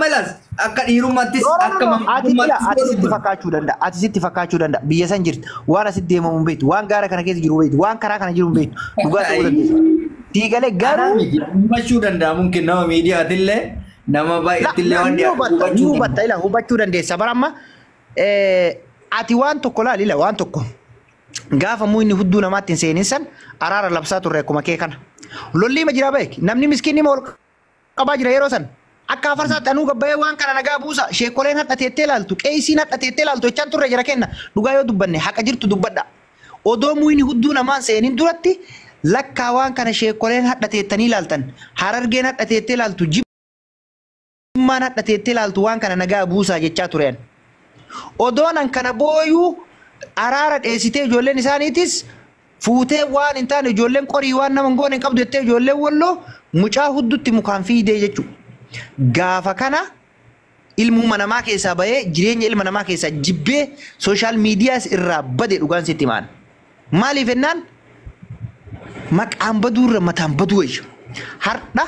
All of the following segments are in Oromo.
Amma ilaas akka dhiirummaattis akka Ati ila manguddummaattis ati sitti fakkaachuu danda'a. Ati sitti fakkaachuu danda'a. Biyya san jirti. Waan asitti deemamu hin beektu. Waan gaara kana keessa jiru hin beektu. Waan karaa kana jiru hin beektu. Dhugaa ta'uu dandeessa. Siigalee Anaa garuu miti hubachuu danda'a mungkin nama miidiyaatillee nama baay'eettillee waan ni dhiyaatu hubatta ni hubachuu hubatta danda'a. ila hubachuu dandeessa. Bara amma ati waan tokko laali ila waan tokko gaafa muyni hudduu namaatti hin seenin san araara labsaa turre akkuma kee kana. Lolli ma jira beek namni miskiinni ma ol qabaa jira yeroo san. Akka afarsaatti anuu gabbayee waan kana nagaa buusa sheekoleen hadha teettee laaltu qeesiin hadha teettee laaltu jechaan turre jira kenna dhugaa yoo dubbanne haqa jirtu dubbadha. Odoo muyni hudduu namaan seenin duratti lakkaa waan kana sheekoleen hadha teettanii laaltan harargeen hadha teettee laaltu jimmaan hadha teettee laaltu waan kana nagaa buusaa jechaa tureen. Odoon an kana booyuu araara dheessitee ijoolleen isaaniitis fuutee waan hin taane ijoolleen qorii waan nama hin goone hin qabdu jettee ijoolleen walloo mucaa huddutti mukaan fiidee jechuudha. Gaafa kana ilmuma namaa keessaa bahee jireenya ilma namaa keessaa jibbee sooshaal miidiyaas irraa bade dhugaan sitti himaan. Maaliif jennaan maqaan baduurra mataan baduu wayya. Har'a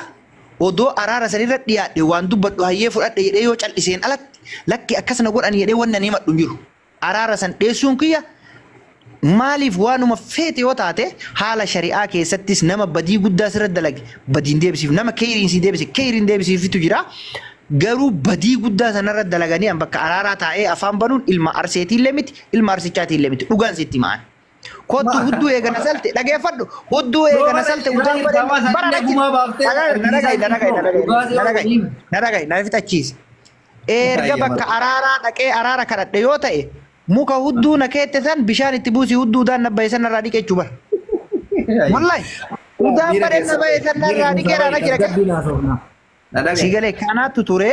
odoo araara sanirra dhiyaadhe waan dubbadhu hayyee fudhadhe jedhee yoo cal'iseen alatti lakki akkasana godhan jedhee wanni ani himadhu hin jiru. Araara san dheessuun kiyya maaliif waanuma feete yoo taate haala shari'aa keessattis nama badii guddaa sirra dalage badiin deebisiif nama keeyriin si deebise keeyriin deebisiifitu jira. Garuu badii guddaa sanarra dalaganii an bakka araaraa taa'ee afaan banuun ilma arseetiillee miti ilma arsichaatiillee miti dhugaan sitti ma'an. Kottu hudduu eegana salte dhageeffadhu hudduu eegana salte udaan badee bara dhaga'i dhaga'i dhaga'i dhaga'i na fixachiisi. Erga bakka araaraa dhaqee araara kadhadhe yoo ta'e muka hudduu na keette san bishaan itti buusii hudduu udaan na bahe san irraa dhiqe jechuu bara. Wallahi udaan badee na bahe san irraa dhiqeera na jira. Sigalee kanaatu ture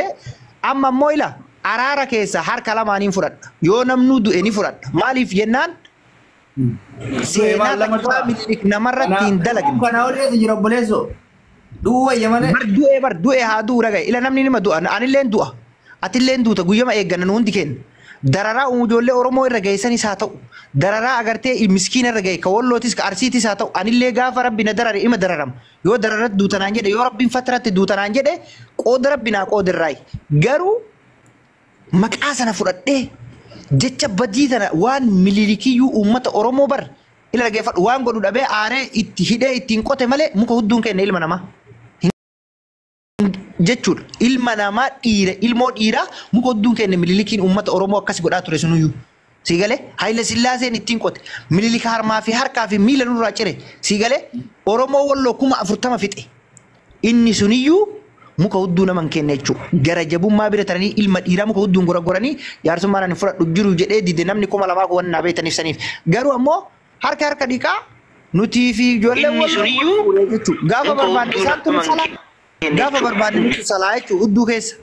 amma immoo ila araara keessa harka lamaaniin fudhadha. Yoo namnuu du'e ni fudhadha. Maaliif jennaan seenaa takkaa Minilik namarratti hin dalagne. Kana olii jira obboleessoo. Du'uu wayya malee. Bar du'ee bar du'ee haa du'u dhagaye. Ila namni nima du'a. Anilleen du'a. Atilleen duuta guyyama eegganna nu hundi kenna. Dararaa ijoollee Oromoo irra gaheessanis haa ta'u. Dararaa agartee miskiina irra gahe ka wallootis ka arsiitis haa ta'u. Anillee gaafa rabbi na darare ima dararama. Yoo dararatti duutanaan jedhe yoo rabbiin fatratti duutanaan jedhe qooda rabbi naa qoodirraayi. Garuu maqaa sana fudhadhee jecha badii tana waan mililikiyyuu uummata Oromoo bar ila dhageeffadhu waan godhu dhabee aaree itti hidhee ittiin qote malee muka hudduun kenna ilma namaa. Jechuudha. Ilma namaa dhiira ilmoo dhiiraa muka hudduun kenna mililikiin uummata Oromoo akkas godhaa ture sunuyyuu. Sii galee Haayile Sillaaseen ittiin qote mililika harmaa fi harkaa fi miila nurraa cire sii galee Oromoo walloo 40,000 fixe. Inni suniyyuu muka hudduu nama hin kenne jechuudha. Gara jabummaa bira taranii ilma dhiiraa muka hudduun goragoranii jaarsummaan ani fudhadhu jiru jedhee dide namni 2000 kun waan beektaniif saniif. Garuu ammoo harka harka dhiqaa nutii fi ijoolleen walloo jechuudha. Gaafa barbaadne isaan tun salaa gaafa barbaadne nuti salaa jechuudha hudduu keessa.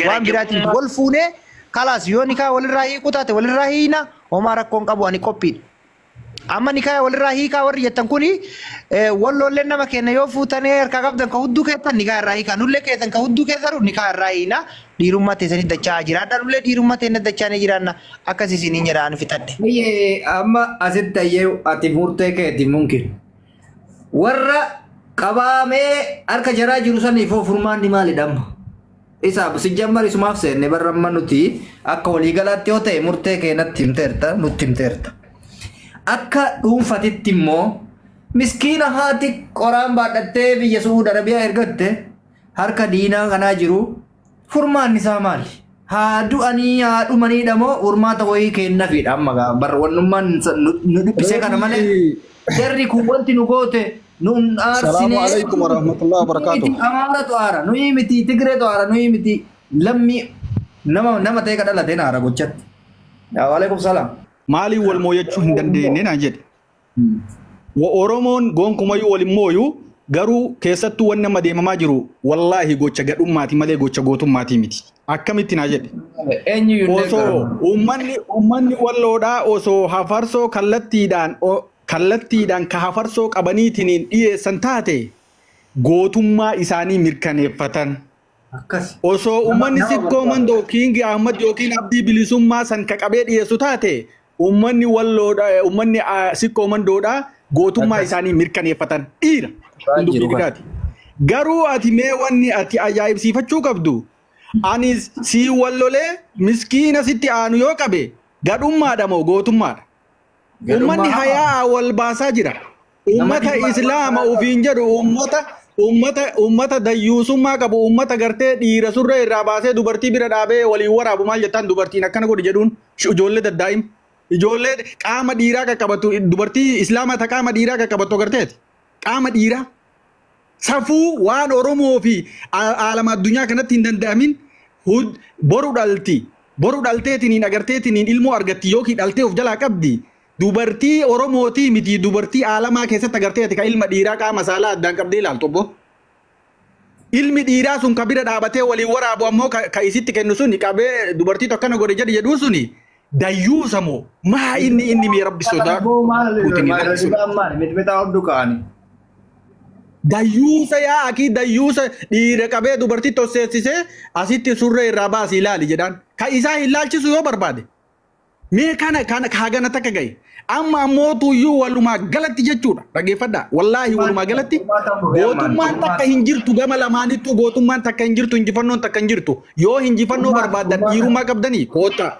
Waan biraatiin wal fuunee kalaas yoo nikaa walirraa hiikuu taate walirraa hiina homaa rakkoon qabu ani qophiidha. Amma nikaa walirraa hiikaa warri jettan kuni walloolleen nama kenna yoo fuutanii harkaa qabdan ka hudduu keessan nikaa irraa hiikaa nullee keessan ka hudduu keessan nikaa irraa hiina dhiirummaa teessanii dachaa jiraadha nullee dhiirummaa teenya dachaa ni jiraanna akkas isiniin jedha ani fixadhe. Ayyee amma asitti ayyee ati murtee keeti mungkin. Warra qabaamee harka jaraa jiru saniif hoo furmaanni maalidha amma? Isaaf si jammar isumaaf seenne barra amma nuti akka waliigalaatti yoo ta'e murtee kee natti himteerta nutti himteerta. Akka dhuunfatitti immoo miskiina haati qoraan baadhattee biyya Su'uud Arabiyaa ergatte harka diinaa kanaa jiru furmaanni isaa maali? Haa du'anii haa dhumaniidha moo furmaata wayii kennafiidha amma gaa barra wannummaan nu dhiphisee kana malee jarri kun wanti nu goote nu Salaamu aarsinee alaikum warahmatullahi wabarakatuh. Amaaratu aara nuyi miti Tigreetu aara nuyi miti lammii nama nama ta'e ka dhalateen aara gochatti. Waalaikum salaam. Maaliin wal mooyachuu hin dandeenye naan jedhe. Oromoon gonkumayyuu wal hin mooyu garuu keessattuu wanni amma deemamaa jiru wallaahi gocha gadhummaati malee gocha gootummaati miti. Akkamitti naa jedhe. Eenyuyyuu Osoo uummanni walloodhaa osoo hafarsoo kallattiidhaan ka hafarsoo qabaniitiin dhiyeessan taate gootummaa isaanii mirkaneeffatan. Akkas. Osoo uummanni Sikkoo Mandoo Kiingi Ahmad yookiin Abdii Bilisummaa san ka qabee dhiyeessu taate uummanni walloodhaa uummanni Sikkoo Mandoodhaa gootummaa isaanii mirkaneeffatan dhiira. Kun dubbii biraati. Garuu ati mee wanni ati ajaa'ibsiifachuu qabdu Ani sii wallolee miskiina sitti aanu yoo qabe gadhummaadha moo gootummaadha? Uummanni hayaa wal baasaa jira. Uummata Islaama ofiin jedhu uummata dayyuusummaa qabu uummata gartee dhiira surree irraa baasee dubartii bira dhaabee waliin waraabu maal jettaan dubartiin akkana godhi jedhuun ijoollee daddaa'im. Ijoollee qaama dhiiraa qaqqabattu dubartii Islaamaa ta qaama dhiiraa qaqqabattu agarteeti. Qaama dhiiraa. Safuu waan Oromoo fi aalama addunyaa kanatti hin danda'amin boru dhalti. Boru dhalteetiniin agarteetiniin ilmoo argatti yookiin dhaltee of jalaa qabdi. Dubartii Oromootii miti dubartii aalamaa keessatti agarteeti ka ilma dhiiraa qaama saalaa addaan qabdee ilaaltu obbo. Ilmi dhiiraa sun ka bira dhaabatee waliin waraabu ammoo ka isitti kennu suni qabee dubartii tokkana godhe jedhi jedhuu suni dayyuusa moo maa inni mee rabbi sodaa Dayyuusa yaa akii dayyuusa dhiira qabee dubartii tosseessisee asitti surree irraa baasii ilaali jedhaan. Ka isaa hin laalchisu yoo barbaade. Mee kana hagana takka gahe. Amma ammoo tuyyuu walumaa galatti jechuudha. Dhaggeeffadhaa. Wallaahi walumaa galatti gootummaan takka hin jirtu gama lamaanittuu gootummaan takka hin jirtu injifannoon takka hin jirtu. Yoo injifannoo barbaadan dhiirummaa qabdanii koottaa.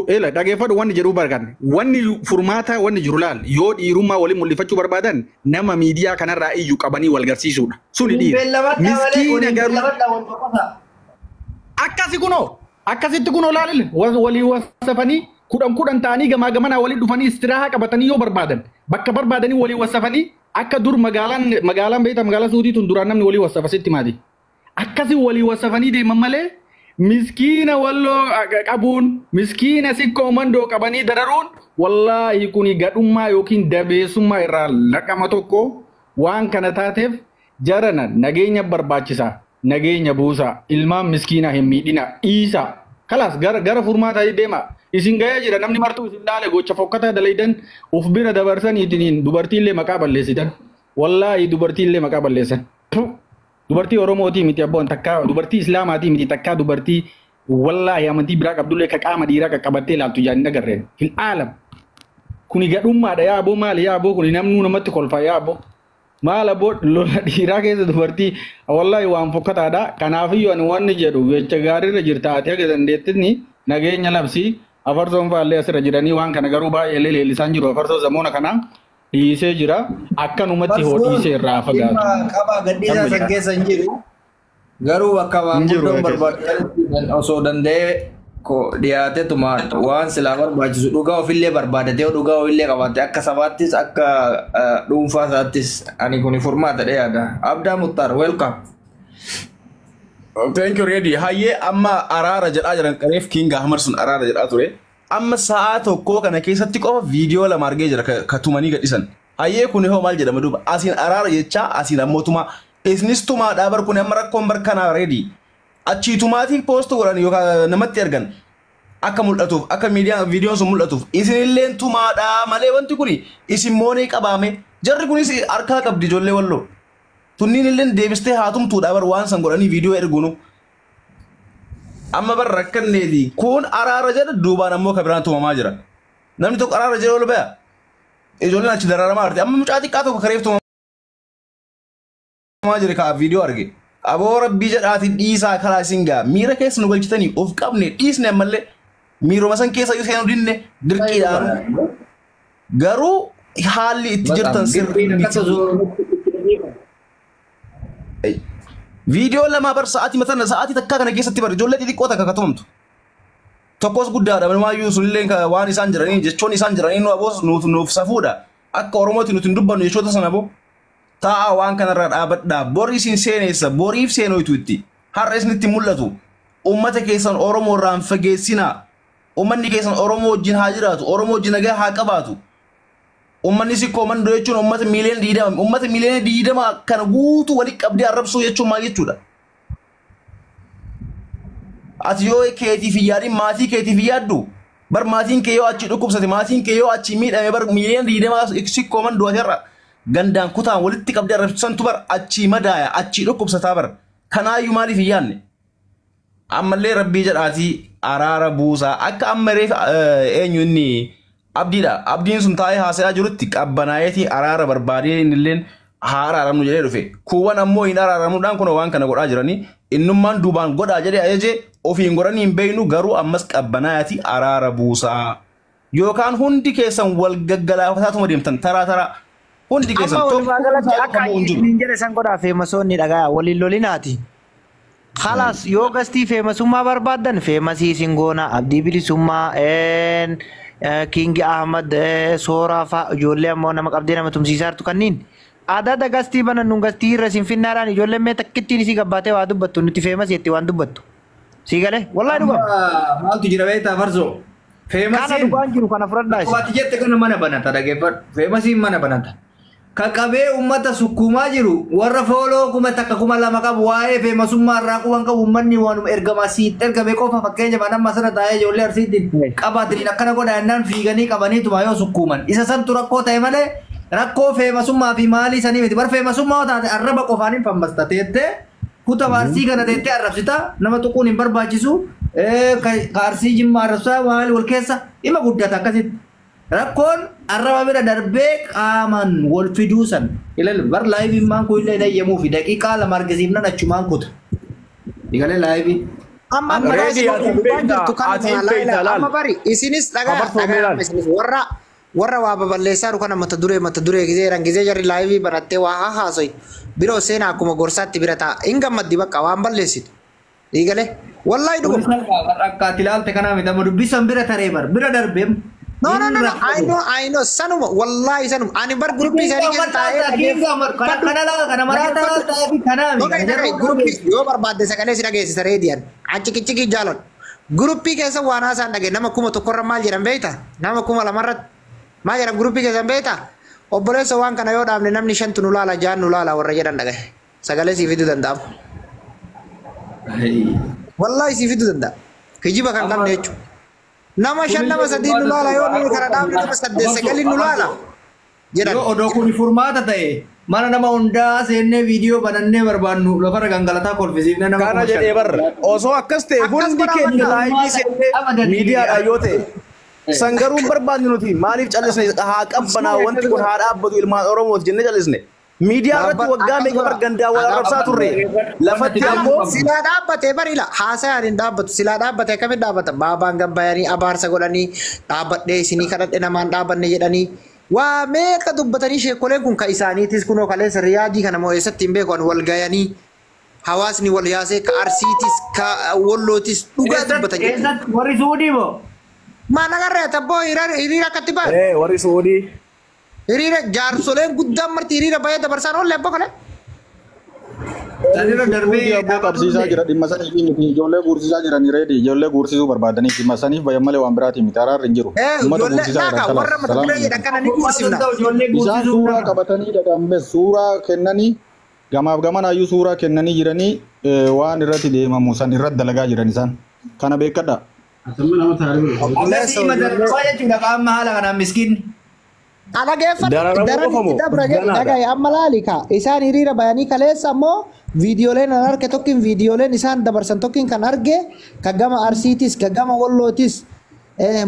Eela dhaggeeffadhu wanni jedhuu barbaadne. Wanni furmaata wanni jiru laal yoo dhiirummaa waliin mul'ifachuu barbaadan nama miidiyaa kanarraa iyyuu qabanii wal garsiisuudha. Suni dhiira. Miskiina garuu akkasi kunoo akkasitti kunoo laalille walii wasafanii kudhan kudhan ta'anii gamaa gamanaa walii dhufanii istiraahaa qabatanii yoo barbaadan bakka barbaadanii walii wasafanii akka dur magaalaan beektaa magaalaa suutii tun duraan namni walii wasafa sitti maati. Akkasi walii wasafanii deeman malee miskiina walloo qabuun miskiina sikkoo mandoo qabanii dararuun wallaahi kuni gadhummaa yookiin dabeessummaa irraa laqama tokko waan kana taateef jarana nageenya barbaachisaa nageenya buusaa ilmaan miskiinaa hin miidhina dhiisaa kalaas gara furmaataa deema isin ga'ee jira namni martuu isin laale gocha fokkataa dalaydan uf bira dabarsaniitiin dubartiillee maqaa balleessitan wallaahi dubartiillee maqaa balleessan. Dubartii Oromootii miti abboon takkaa dubartii Islaamaatii miti takkaa dubartii wallaahi amantii biraa qabdullee ka qaama dhiiraa qaqqabattee ilaaltu jaanii agarreen hin aalam. Kuni gadhummaadha yaa aboo maali yaa aboo kuni namnuu namatti kolfa yaa aboo. Maal aboo lola dhiiraa keessa dubartii wallaahi waan fokkataadha. Kanaafiyyuu ani wanni jedhu jecha gaariirra jirta ati haga dandeettinni nageenya labsii afarsoon faallee asirra jiranii waan kana garuu baay'ee leellisaan jiru afarsoo zamoona kanaa. Dhiisee jira akkanumatti hoo dhiisee irraa fagaatu. Qabaa gadhiisaa san keessa hin jiru. Garuu bakka maanguddoon barbaadu osoo danda'ee dhiyaateetuma waan silaa barbaachisu dhugaa ofillee barbaadatee dhugaa ofillee qabaate akka sabaattis akka dhuunfaa isaattis ani kun furmaata dhiyaata. Abdaa Muttaar welcome. Thank you ready. Hayyee amma araara jedhaa jiran qareef King Ahmad sun araara jedhaa ture. Amma sa'a tokkoo kana keessatti qofa viidiyoo lama argee jira ka tumanii gadhisan. Hayyee kun hoo maal jedhama duuba asiin araara jechaa asiin ammoo tumaa isinis tumaadhaa bar kun amma rakkoon bar kanaa ready. Achii tumaatiin poost godhan yookaan namatti ergan akka mul'atuuf akka miidiyaan viidiyoon sun mul'atuuf isinilleen tumaadhaa malee wanti kun isin moonee qabaame jarri kunis harkaa qabdi ijoollee walloo. Tunniin illeen deebistee haa tumtuudhaa bar waan san godhanii viidiyoo erguunu. Amma bar rakkanneeti kun araara jedha duubaan ammoo ka biraan tumamaa jira. Namni tokko araara jedha ol baya. Ijoolleen achi dararamaa jirti. Amma mucaa xiqqaa tokko kareef tumamaa jira ka viidiyoo arge. Aboo rabbii jedhaatiin dhiisaa karaa isin gaa miira keessa nu galchitanii of qabne dhiisne ammallee miiroma san keessa iyyuu seenuu dinne dirqiidhaan. Garuu haalli itti jirtan sirrii miti. Viidiyoo lama bar sa'aatii matana sa'aatii takkaa kana keessatti bar ijoollee xixiqqoo takka akka tumamtu. Tokkos guddaadha manumaayyuu sunillee waan isaan jiranii jechoon isaan jiranii nu aboos nuuf safuudha. Akka Oromootti nuti hin dubbannu jechoota sana boo. Taa'aa waan kanarraa dhaabadhaa bori isin seeneessa boriif seenoytu itti har'a isinitti mul'atu. Uummata keessan Oromoo irraa hin fageessinaa. Uummanni keessan Oromoo wajjin haa jiraatu Oromoo wajjin nagaa haa qabaatu. Uummanni sikkoo mandoo jechuun uummata miiliyoona 20 uummata miiliyoona 20 kana guutuu walitti qabdee arrabsuu jechuun maal jechuudha? Ati yoo keetiif hin yaadin maatii keetiif hin yaaddu bar maatiin kee yoo achi dhukkubsate maatiin kee yoo achi miidhame bar miiliyoona 20 sikkoo mandoo asirra gandaan kutaan walitti qabdee arrabsantu bar achi madaaya achi dhukkubsataa bar kanaayyuu maaliif hin yaadne? Ammallee rabbii jedhaatii araara buusaa akka amma reef eenyu inni Abdiidha. Abdiin sun taa'ee haasa'aa jirutti qabbanaa'eetii araara barbaadee innilleen Haa araaramnu jedhee dhufe. Kuuwwan ammoo hin araaramnuudhaan kun waan kana godhaa jiranii innummaan duubaan godhaa jedhee ajaje ofiin godhanii hin beeknu garuu ammas qabbanaayati araara buusaa. Yookaan hundi keessan wal gaggalaafataatuma deemtan taraa taraa hundi keessan Amma walumaa galatti akka tokko hin jiru. hin jedhe san godhaa feemasoonni dhagaa waliin lolinaati. Khalaas yoo gastii feemasummaa barbaaddan feemasii isin goona Abdii Bilisummaa King Ahmad Sooraa fa'a ijoollee ammoo nama qabdee nama tumsiisaa jirtu kanniin. Adada gastii banan nun gastii irra isin finnaadhaan ijoolleen mee takkittiin isii gabbaatee waa dubbattu nuti feemasii itti waan dubbattu. Sii galee wallaahi dhugama. Maaltu jira beektaa farsoo? Kana Feemasiin dhugaan jiru kana fudhadhaa isin. Akkuma ati jette kana mana banata dhaggeeffadhu. Feemasiin mana banata. Ka qabee uummata sukkuumaa jiru warra fooloo 1000 2000 qabu waa'ee feemasummaa irraa quban qabu uummanni waanuma ergama siit ergame qofa fakkeenya mana amma sana taa'ee ijoollee arsiitiin qabaatiniin akkana godha jennaan fiiganii qabaniituma yoo sukkuuman. Isa santu rakkoo ta'e malee rakkoo feemasummaa fi maalii sanii miti. Bar feemasummaa yoo taate arraba qofaan hin fammasta teettee kuta arsii kana teettee arrabsita nama tuquun hin barbaachisu. Ka arsii jimmaa arrabsaa maali wal keessa ima guddata akkasitti. Rakkoon arraba bira darbee qaamaan wal fiduu san. Ilal bar laayiviin maan kun illee eeyyamuu fi daqiiqaa lama argisiifnan achumaan kuta. Igalee laayivii. Amma amma Reedi ati hin dhugaan beektaa, jirtu ati kanuma hin beektaa laala. laal. Amma bari isinis dhagaa Abartoo dhagaa meelaan. isinis warra warra waa baballeessaa jiru kana mata duree gizee jiran gizee jarri laayivii banattee waa haa haasoyi. Biroo seenaa akkuma gorsaatti bira taa'a. Hin gammaddi bakka waan balleessitu. Dhiigalee wallaahi Kun dhuguma. salphaa akka ati ilaalte kanaa miti amma dubbisan bira taree bar bira darbee. No no no no I know I know sanuma wallaahi sanuma ani bar guruppii isaanii keessa taa'ee Kana laala kana maraata laala kanaa miti. Dhaga'i dhaga'i guruppii yoo barbaadde sagalee si dhageessisa reediyan achi jaalladhu. Guruppii keessa waan haasaan dhagaye nama 1000 irra maal jedhan beekta? Nama 2000 irratti maal jedhan guruppii keessan beekta? Obboleessa waan kana yoo dhaabne namni shantu nu laala jaan nu laala warra jedhan dhagaye. Sagalee sii fiduu danda'amu. Wallaahi sii fiduu danda'a. Kijiba kan qabne jechuudha. Nama shan nama sadii nu laala yoo nuyi kana dhaabne nama saddeet sagalii nu laala jedhan. Yoo odoo kun furmaata ta'e mana nama hundaa seennee viidiyoo banannee barbaannu lafarra gangalataa kolfisiifnee nama Kana 5000. jedhee barra osoo akkas ta'e Akkas hundi godhaa keenya bakka. laayivii seennee miidiyaadhaan yoo ta'e san garuu hin barbaanne nuti maaliif callisne haa qabbanaa wanti kun haa dhaabbatu ilmaan Oromooti jennee callisne. Miidiyaa irratti waggaa meeqa bargandaa wal arrabsaa turre lafatti ammoo Silaa dhaabbatee bari ila haasayaan hin dhaabbatu silaa dhaabbatee akkamitti dhaabbata baabaan gabbayanii abaarsa godhanii dhaabbadhee isinii kadhadhe namaan dhaabbanne jedhanii waa meeqa dubbatanii sheekoleen kun ka isaaniitis kunoo kaleessa riyaadii kana moo eessatti hin beeku wal gayanii hawaasni wal yaasee ka arsiitis ka wollootis dhugaa dubbatan jechuudha. Eessatti warri Suudii moo? Maal agarree tabboo hiriira akkatti ba'a. Warri Suudii. Hiriira jaarsoleen guddaan marti hiriira baay'ee dabarsaan oolle abboo kale. Sanirra darbee Suudii abboo qabsiisaa jira dhimma saniif miti ijoollee guursisaa jiran reedi ijoollee guursisuu barbaadanii dhimma saniif bayan malee waan biraatii miti araarri hin jiru. Uummata Ijoollee guursisaa jiran laaka warra kalaas mata duree salaam. jedhan kana ni guursifna. Ijoollee Isaan guursisuu suuraa qabatanii dhaqamme suuraa kennanii gamaaf gamanaayyuu suuraa kennanii jiranii waan irratti deemamu san irratti dalagaa jiran isaan kana beekadha. Akkasii mata duree jechuudha qaama haala kanaan miskiinni. Alageeffadhu Dararamuu daran qofa moo? itti dabra jedhi Ganaadha. dhagaye amma laali ka isaan hiriira bayanii kaleessa ammoo viidiyooleen an arge tokkin viidiyooleen isaan dabarsan tokkin kan arge ka gama arsiitis ka gama wallootis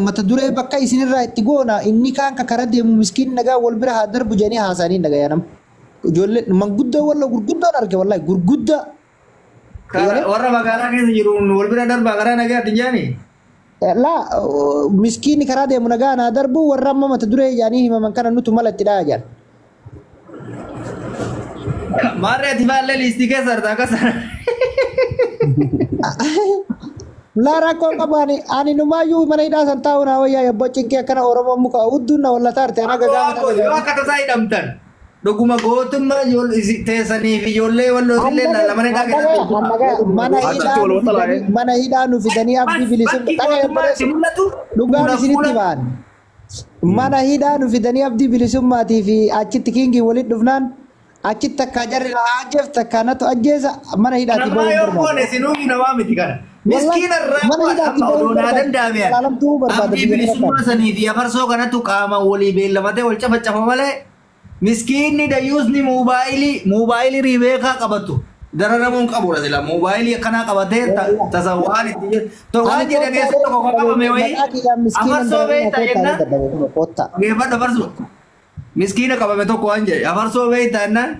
mata duree bakka isinirraa itti goona inni kaan ka kara deemu miskiin nagaa wal bira haa darbu jedhanii haasanii dhagaya nama. Ijoollee manguddoo walloo gurguddoon arge wallahi gurguddaa. Warra magaalaa keessa jiru wal bira darbaa karaa nagaatti hin jaanii? Laa miskiinni karaa deemu nagaa naa darbu warra amma mata duree jedhanii himaman kana nutu mala itti dhahaa jedhan. Maarree ati faallee liistii keessa arta akkas. Laa rakkoon qabu ani numaayyuu mana hidhaa san taa'u naa wayyaa yabboo cinqii akkana Oromoon muka udduun na wallata arte ana gagaa Yoo akka tasaa hidhamtan dhuguma gootummaa teessanii fi ijoollee wallootillee lama hidhaa keessatti. Mana Achitti wal waxalaa, hidhaa mana hidhaa nu fidanii abdii bilisummaa Bakki dhagaa gootummaa itti obboleessa mul'atu dhugaan fuula isinitti fuula ba'an. Mana hidhaa nu fidanii abdii bilisummaatii fi achitti kiingii walitti dhufnaan achitti takkaa jarri na ajjeef takkaa natu ajjeesa mana hidhaatii Namaa ba'uu hin yoo barbaadu. goone sinuufi namaa miti kana. Miskiina irraa Mana hidhaatti amma ba'uu odoo naa barbaadu. danda'ame. Alaalamtuu barbaada Abdii biyya bilisummaa kana. sanii fi afarsoo kanatu qaama walii beellamatee wal cafacafa malee miskiinni dayyuusni moobaayilii riibeekaa qabatu dararamuun qabudha sila moobaayilii akkanaa qabatee tasa waan itti jedhu waan jedhe keessa tokko kan qabame wayii Maqaa kiyyaan miskiinan afarsoo dararamuu beektaa kottaa jennaan dadhabe kun kottaa. geeffadhu afarsoo. Miskiina qabame tokko waan jedhe afarsoo beektaa jennaan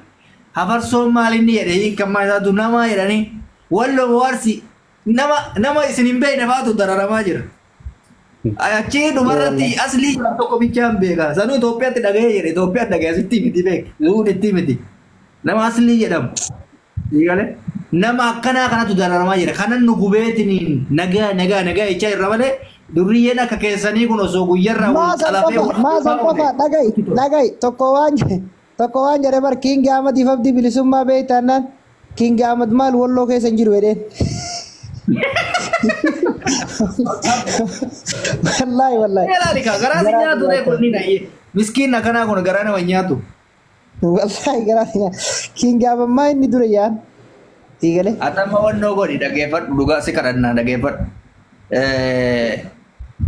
afarsoon maal inni jedhe hiikammaa isaatu nama jedhanii walloo warsi nama nama isin hin beekne faatu dararamaa jira. Achii dhumarratti aslii tokko bichaan beeka. Sanuu Itoophiyaatti dhaga'ee jedhe Itoophiyaatti dhaga'ee asitti miti beek. Zuun itti miti. Nama aslii jedhamu. Nama akkanaa kanatu dararamaa jira. Kanan nu gubeetiniin nagaa nagaa nagaa jechaa irra malee durriyyeen akka keessanii kun osoo guyyarraa wal xalafee wal Maasan qofa dhaga'i dhaga'i tokko waan jedhe bar Kiingi Ahmadiif abdii bilisummaa beektaannaan Kiingi Ahmad maal walloo keessa hin jiru jedheen. Wallaahi wallaahi. Ilaali kaa garaa si nyaatu ree kun ni na'ee. Miskiin akkanaa kun garaa nama nyaatu. Wallaahi garaa si nyaatu. Kiingi Ahmad maa inni dura yaan? Tiigale. Atamma wannoo godhi dhageeffadhu dhugaa si kadhannaa dhageeffadhu.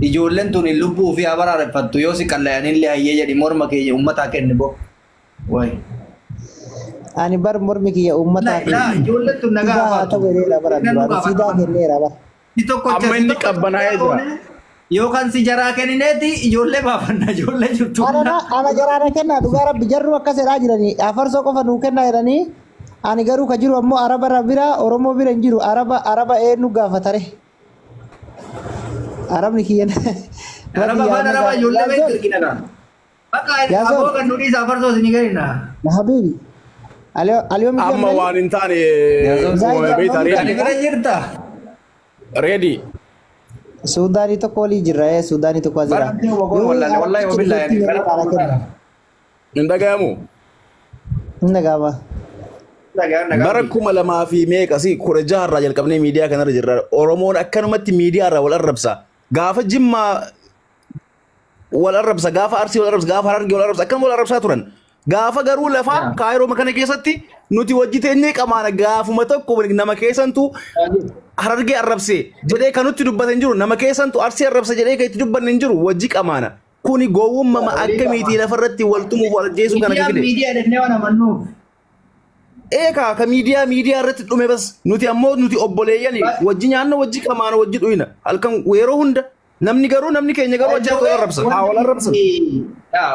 Ijoolleen tun lubbuu fi abaraareffattu yoo si qallayanillee hayyee jedhi morma keenya uummataa kenni bo. Wayi. Ani bar mormi kiyya uummataa kenni. Ijoolleen tun nagaa haa ta'u jedheera bara duraan siidaa kenneera bara. Amma inni qabbanaa'ee jira. Yookaan si jaraa kennineeti ijoollee baafanna ijoollee jirtu. Ana jaraana kennaa dhugaa rabbi jarru akkas jedhaa jiranii afarsoo qofa nuu kennaa jedhanii ani garuu ka jiru ammoo araba bira Oromoo bira hin jiru araba araba eenyu gaafatare. Arabni kiyyan. Araba afaan arabaa ijoollee beektu ergina gaa. Bakka aboo kan nuti isa afarsoo isin kenna. Habibi. Amma waan hin taane beektaa Ani reedi. bira jirta. Reedi. Suudaanii tokko walii jirra Suudaanii tokko as jira. Wallahi wabillahi. Hin dhagayamu. Hin dhaga'ama. Bara 2016 irraa jalqabnee miidiyaa kanarra jirra. Oromoon akkanumatti miidiyaa irraa wal arrabsa. Gaafa Jimmaa wal arrabsa, gaafa Arsii wal arrabsa, gaafa Harargee wal arrabsa, akkanuma wal arrabsaa turan. Gaafa garuu lafaa Kaayiroo kana keessatti nuti wajji teenyee qamaana gaafuma tokko nama keessantu Harargee arrabse jedhee kan nutti dubbate hin jiru. Nama keessantu Arsii arrabse jedhee kan itti dubbanne hin jiru. Wajji qamaana. Kuni gowwummaa akkamiitii lafarratti wal tumuuf wal ajjeesuu kana fide. Miidiyaa jennee waan amannuuf. Eekaa ka miidiyaa miidiyaa irratti dhume bas nuti ammoo nuti obboleeyyan wajji nyaanna wajji qamaana wajji dhuyina halkan yeroo hunda namni garuu namni keenya garuu wajji wal arrabsa haa wal arrabsa.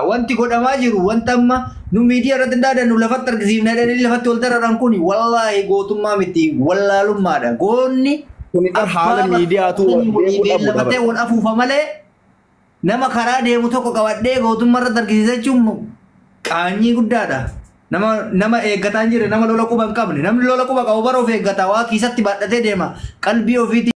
Wanti godhamaa jiru wanta amma nu miidiyaa irratti hin dhaadannu lafatti argisiifna jedhanii lafatti wal dararan kun wallaahi gootummaa miti wallaalummaadha. Goonni Kuni haala miidiyaatu deemuu dhabu lafatee wal afuufa malee nama karaa deemu tokko qabadhee gootummaa irratti argisiisa jechuun qaanyii guddaadha. Nama eeggataa hin jirre nama lola quba hin qabne namni lola quba qabu bara of eeggata waa kiisatti baadhatee deema qalbii ofiitii.